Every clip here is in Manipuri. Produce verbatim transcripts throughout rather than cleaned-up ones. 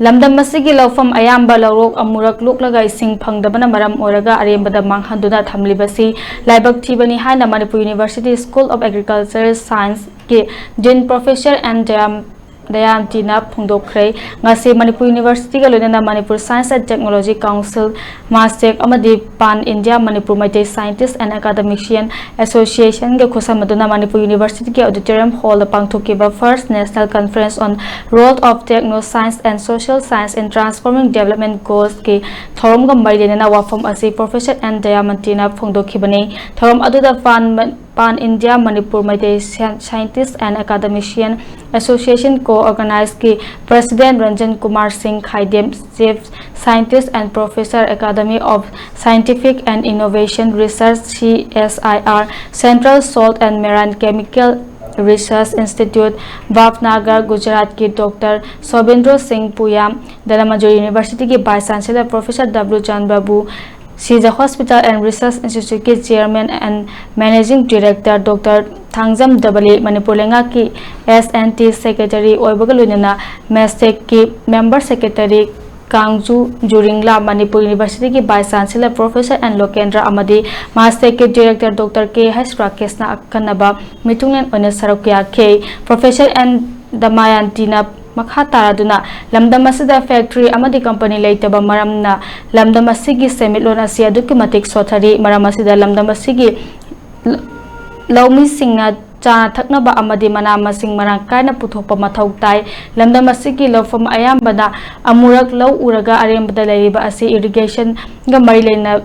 ꯂꯝꯗꯝ ꯑꯁꯤꯒꯤ ꯂꯧꯐꯝ ꯑꯌꯥꯝꯕ ꯂꯧꯔꯣꯛ ꯑꯃꯨꯔꯛ ꯂꯣꯛꯂꯒ ꯏꯁꯤꯡ ꯐꯪꯗꯕꯅ ꯃꯔꯝ ꯑꯣꯏꯔꯒ ꯑꯔꯦꯝꯕꯗ ꯃꯥꯡꯍꯟꯗꯨꯅ ꯊꯝꯂꯤꯕꯁꯤ ꯂꯥꯏꯕꯛ ꯊꯤꯕꯅꯤ ꯍꯥꯏꯅ Manipur University School of Agriculture Scienceꯀꯤ Dean Professor N ꯗꯌꯥꯝ ꯗꯌꯥꯟꯇꯤꯅ ꯐꯣꯡꯗꯣꯛꯈ꯭ꯔꯦ꯫ ꯉꯁꯤ ꯃꯅꯤꯄꯨꯔ ꯌꯨꯅꯤꯚꯔꯁꯤꯇꯤꯒ ꯂꯣꯏꯅꯅ Manipur Science and Technology Council, Mastek ꯑꯃꯗꯤ Pan India Manipur Meitei Scientist and Academician Associationꯒ ꯈꯨꯠꯁꯝꯅꯗꯨꯅ Manipur ꯌꯨꯅꯤꯚꯔꯁꯤꯇꯤꯒꯤ auditorium hallꯗ ꯄꯥꯡꯊꯣꯛꯈꯤꯕ First National Conference on Role of Techno Science and Social Science in Transforming Development Goalsꯀꯤ ꯊꯧꯔꯝꯒ ꯃꯔꯤ ꯂꯩꯅꯅ ꯋꯥꯐꯝ ꯑꯁꯤ Professor N ꯗꯌꯥꯟꯇꯤꯅ ꯐꯣꯡꯗꯣꯛꯈꯤꯕꯅꯤ꯫ ꯊꯧꯔꯝ ꯑꯗꯨꯗ Pan Pan India Manipur Meitei Sci- Scientist and Academician Association Co-Organizeꯀꯤ President Ranjan Kumar Singh Khaidem, Chief Scientist and Professor, Academy of Scientific and Innovation Research, C S I R, Central Salt and Marine Chemical Research Institute, Bhavnagar, Gujaratꯀꯤ Doctor Sobindra Singh Pooya, Dhanamajuri Universityꯒꯤ Vice Chancellor Professor W Chandra Babu, Sija Hospital and Research Instituteꯀꯤ Chairman and Managing Director Doctor Thangjam Dabali, Manipur ꯂꯩꯉꯥꯛꯀꯤ S and T Secretary ꯑꯣꯏꯕꯒ ꯂꯣꯏꯅꯅ ꯃꯦꯁꯇꯦꯛꯀꯤ Member Secretary ꯀꯥꯡꯖꯨ ꯖꯨꯔꯤꯡꯂꯥ, ꯃꯅꯤꯄꯨꯔ ꯌꯨꯅꯤꯚꯔꯁꯤꯇꯤꯒꯤ Vice Chancellor Professor N ꯂꯣꯀꯦꯟꯗ꯭ꯔ ꯑꯃꯗꯤ ꯃꯥꯁꯇꯦꯛꯀꯤ Director Doctor K H ꯔꯥꯀꯦꯁꯅ ꯑꯈꯟꯅꯕ ꯃꯤꯊꯨꯡꯂꯦꯟ ꯑꯣꯏꯅ ꯁꯔꯨꯛ ꯌꯥꯈꯤ꯫ Professor N ꯗꯃꯥꯌꯥꯟꯇꯤꯅ ꯃꯈꯥ ꯇꯥꯔꯗꯨꯅ ꯂꯝꯗꯝ ꯑꯁꯤꯗ factory ꯑꯃꯗꯤ company ꯂꯩꯇꯕ ꯃꯔꯝꯅ ꯂꯝꯗꯝ ꯑꯁꯤꯒꯤ ꯁꯦꯟꯃꯤꯠꯂꯣꯟ ꯑꯁꯤ ꯑꯗꯨꯛꯀꯤ ꯃꯇꯤꯛ ꯁꯣꯠꯊꯔꯤ꯫ ꯃꯔꯝ ꯑꯁꯤꯗ ꯂꯝꯗꯝ ꯑꯁꯤꯒꯤ ꯂ-, ꯂꯧꯃꯤꯁꯤꯡꯅ ꯆꯥꯅ ꯊꯛꯅꯕ ꯑꯃꯗꯤ ꯃꯅꯥ ꯃꯁꯤꯡ ꯃꯔꯥꯡ ꯀꯥꯏꯅ ꯄꯨꯊꯣꯛꯄ ꯃꯊꯧ ꯇꯥꯏ꯫ ꯂꯝꯗꯝ ꯑꯁꯤꯒꯤ ꯂꯧꯐꯝ ꯑꯌꯥꯝꯕꯅ ꯑꯃꯨꯔꯛ ꯂꯧ ꯎꯔꯒ ꯑꯔꯦꯝꯕꯗ ꯂꯩꯔꯤꯕ ꯑꯁꯤ irrigationꯒ ꯃꯔꯤ ꯂꯩꯅ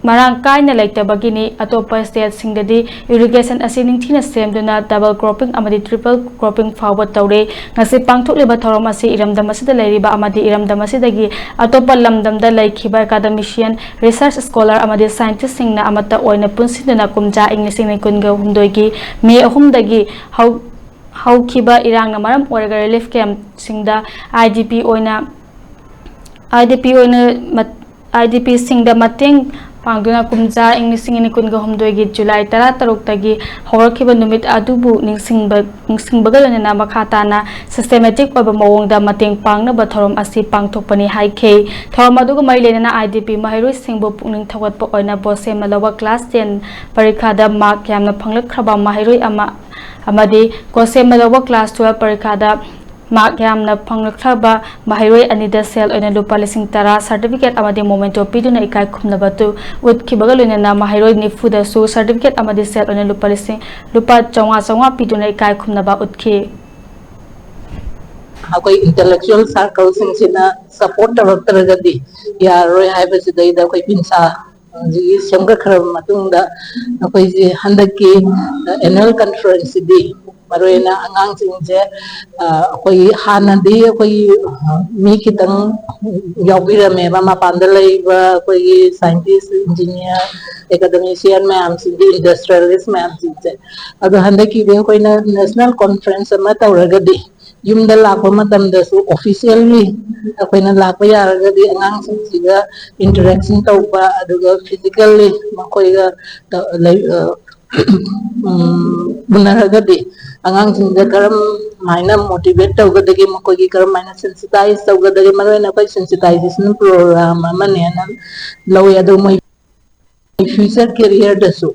ꯃꯔꯥꯡ ꯀꯥꯏꯅ ꯂꯩꯇꯕꯒꯤꯅꯤ꯫ ꯑꯇꯣꯞꯄ stateꯁꯤꯡꯗꯗꯤ irrigation ꯑꯁꯤ ꯅꯤꯡꯊꯤꯅ ꯁꯦꯝꯗꯨꯅ double cropping ꯑꯃꯗꯤ triple cropping ꯐꯥꯎꯕ ꯇꯧꯔꯦ꯫ ꯉꯁꯤ ꯄꯥꯡꯊꯣꯛꯂꯤꯕ ꯊꯧꯔꯝ ꯑꯁꯤ ꯏꯔꯝꯗꯝ ꯑꯁꯤꯗ ꯂꯩꯔꯤꯕ ꯑꯃꯗꯤ ꯏꯔꯝꯗꯝ ꯑꯁꯤꯗꯒꯤ ꯑꯇꯣꯞꯄ ꯂꯝꯗꯝꯗ ꯂꯩꯈꯤꯕ academician, research scholar ꯑꯃꯗꯤ scientistꯁꯤꯡꯅ ꯑꯃꯠꯇ ꯑꯣꯏꯅ ꯄꯨꯟꯁꯤꯟꯗꯨꯅ ꯀꯨꯝꯖꯥ ꯏꯪ ꯂꯤꯁꯤꯡ ꯑꯅꯤ ꯀꯨꯟꯒ ꯍꯨꯝꯗꯣꯏꯒꯤ May ꯑꯍꯨꯝꯗꯒꯤ ꯍꯧ-, ꯍꯧꯈꯤꯕ ꯏꯔꯥꯡꯅ ꯃꯔꯝ ꯑꯣꯏꯔꯒ relief campꯁꯤꯡꯗ IDP ꯑꯣꯏꯅ, IDP ꯑꯣꯏꯅ ꯃꯠ-, IDPꯁꯤꯡꯗ ꯃꯇꯦꯡ ꯄꯥꯡꯗꯨꯅ ꯀꯨꯝꯖꯥ ꯏꯪ ꯂꯤꯁꯤꯡ ꯑꯅꯤ ꯀꯨꯟꯒ ꯍꯨꯝꯗꯣꯏꯒꯤ ꯖꯨꯂꯥꯏ ꯇꯔꯥꯇꯔꯨꯛꯇꯒꯤ ꯍꯧꯔꯛꯈꯤꯕ ꯅꯨꯃꯤꯠ ꯑꯗꯨꯕꯨ ꯅꯤꯡꯁꯤꯡꯕ-, ꯅꯤꯡꯁꯤꯡꯕꯒ ꯂꯣꯏꯅꯅ ꯃꯈꯥ ꯇꯥꯅ systematic ꯑꯣꯏꯕ ꯃꯑꯣꯡꯗ ꯃꯇꯦꯡ ꯄꯥꯡꯅꯕ ꯊꯧꯔꯝ ꯑꯁꯤ ꯄꯥꯡꯊꯣꯛꯄꯅꯤ ꯍꯥꯏꯈꯤ꯫ ꯊꯧꯔꯝ ꯑꯗꯨꯒ ꯃꯔꯤ ꯂꯩꯅꯅ I D P ꯃꯍꯩꯔꯣꯏꯁꯤꯡꯕꯨ ꯄꯨꯛꯅꯤꯡ ꯊꯧꯒꯠꯄ ꯑꯣꯏꯅ ꯕꯣꯁꯦꯝꯅ ꯂꯧꯕ class ten ꯄꯔꯤꯈꯥꯗ mark ꯌꯥꯝꯅ ꯐꯪꯂꯛꯈ꯭ꯔꯕ ꯃꯍꯩꯔꯣꯏ ꯑꯃ ꯑꯃꯗꯤ ꯒꯣꯁꯦꯝꯅ ꯂꯧꯕ class twelve ꯄꯔꯤꯈꯥꯗ mark ꯌꯥꯝꯅ ꯐꯪꯂꯛꯈ꯭ꯔꯕ ꯃꯍꯩꯔꯣꯏ ꯑꯅꯤꯗ ꯁꯦꯜ ꯑꯣꯏꯅ ꯂꯨꯄꯥ ꯂꯤꯁꯤꯡ ꯇꯔꯥ certificate ꯑꯃꯗꯤ memento ꯄꯤꯗꯨꯅ ꯏꯀꯥꯏ ꯈꯨꯝꯅꯕ ꯇꯨ ꯎꯠꯈꯤꯕꯒ ꯂꯣꯏꯅꯅ ꯃꯍꯩꯔꯣꯏ ꯅꯤꯐꯨꯗꯁꯨ certificate ꯑꯃꯗꯤ ꯁꯦꯜ ꯑꯣꯏꯅ ꯂꯨꯄꯥ ꯂꯤꯁꯤꯡ, ꯂꯨꯄꯥ ꯆꯥꯝꯃꯉꯥ ꯆꯥꯝꯃꯉꯥ ꯄꯤꯗꯨꯅ ꯏꯀꯥꯏ ꯈꯨꯝꯅꯕ ꯎꯠꯈꯤ꯫ ꯑꯩꯈꯣꯏ intellectual circleꯁꯤꯡꯁꯤꯅ support ꯇꯧꯔꯛꯇ꯭ꯔꯒꯗꯤ ꯌꯥꯔꯔꯣꯏ ꯍꯥꯏꯕꯁꯤꯗꯩꯗ ꯑꯩꯈꯣꯏ ꯕꯤꯟꯁꯥ ꯍꯧꯖꯤꯛꯀꯤ ꯁꯦꯝꯒꯠꯈ꯭ꯔꯕ ꯃꯇꯨꯡꯗ ꯑꯩꯈꯣꯏꯁꯦ ꯍꯟꯗꯛꯀꯤ annual conferenceꯁꯤꯗꯤ ꯃꯔꯨꯑꯣꯏꯅ ꯑꯉꯥꯡꯁꯤꯡꯁꯦ, ꯑ, ꯑꯩꯈꯣꯏꯒꯤ ꯍꯥꯟꯅꯗꯤ ꯑꯩꯈꯣꯏꯒꯤ, ꯑ, ꯃꯤ ꯈꯤꯇꯪ ꯌꯥꯎꯕꯤꯔꯝꯃꯦꯕ, ꯃꯄꯥꯟꯗ ꯂꯩꯕ ꯑꯩꯈꯣꯏꯒꯤ scientist, engineer, academician ꯃꯌꯥꯝꯁꯤꯡꯁꯦ, industrialist ꯃꯌꯥꯝꯁꯤꯡꯁꯦ꯫ ꯑꯗꯣ ꯍꯟꯗꯛꯀꯤꯗꯤ ꯑꯩꯈꯣꯏꯅ national conference ꯑꯃ ꯇꯧꯔꯒꯗꯤ ꯌꯨꯝꯗ ꯂꯥꯛꯄ ꯃꯇꯝꯗꯁꯨ officially ꯑꯩꯈꯣꯏꯅ ꯂꯥꯛꯄ ꯌꯥꯔꯒꯗꯤ ꯑꯉꯥꯡꯁꯤꯡꯁꯤꯒ interaction ꯇꯧꯕ, ꯑꯗꯨꯒ physically ꯃꯈꯣꯏꯒ ꯇ-, ꯂꯩ-, ꯑ, ꯎꯝ, ꯎꯅꯔꯒꯗꯤ ꯑꯉꯥꯡꯁꯤꯡꯗ ꯀꯔꯝ ꯍꯥꯏꯅ motivate ꯇꯧꯒꯗꯒꯦ, ꯃꯈꯣꯏꯒꯤ ꯀꯔꯝ ꯍꯥꯏꯅ sensitize ꯇꯧꯒꯗꯒꯦ, ꯃꯔꯨꯑꯣꯏꯅ ꯑꯩꯈꯣꯏ sensitization program ꯑꯃꯅꯦꯅ ꯂꯧꯋꯦ꯫ ꯑꯗꯣ ꯃꯣꯏ future careerꯗꯁꯨ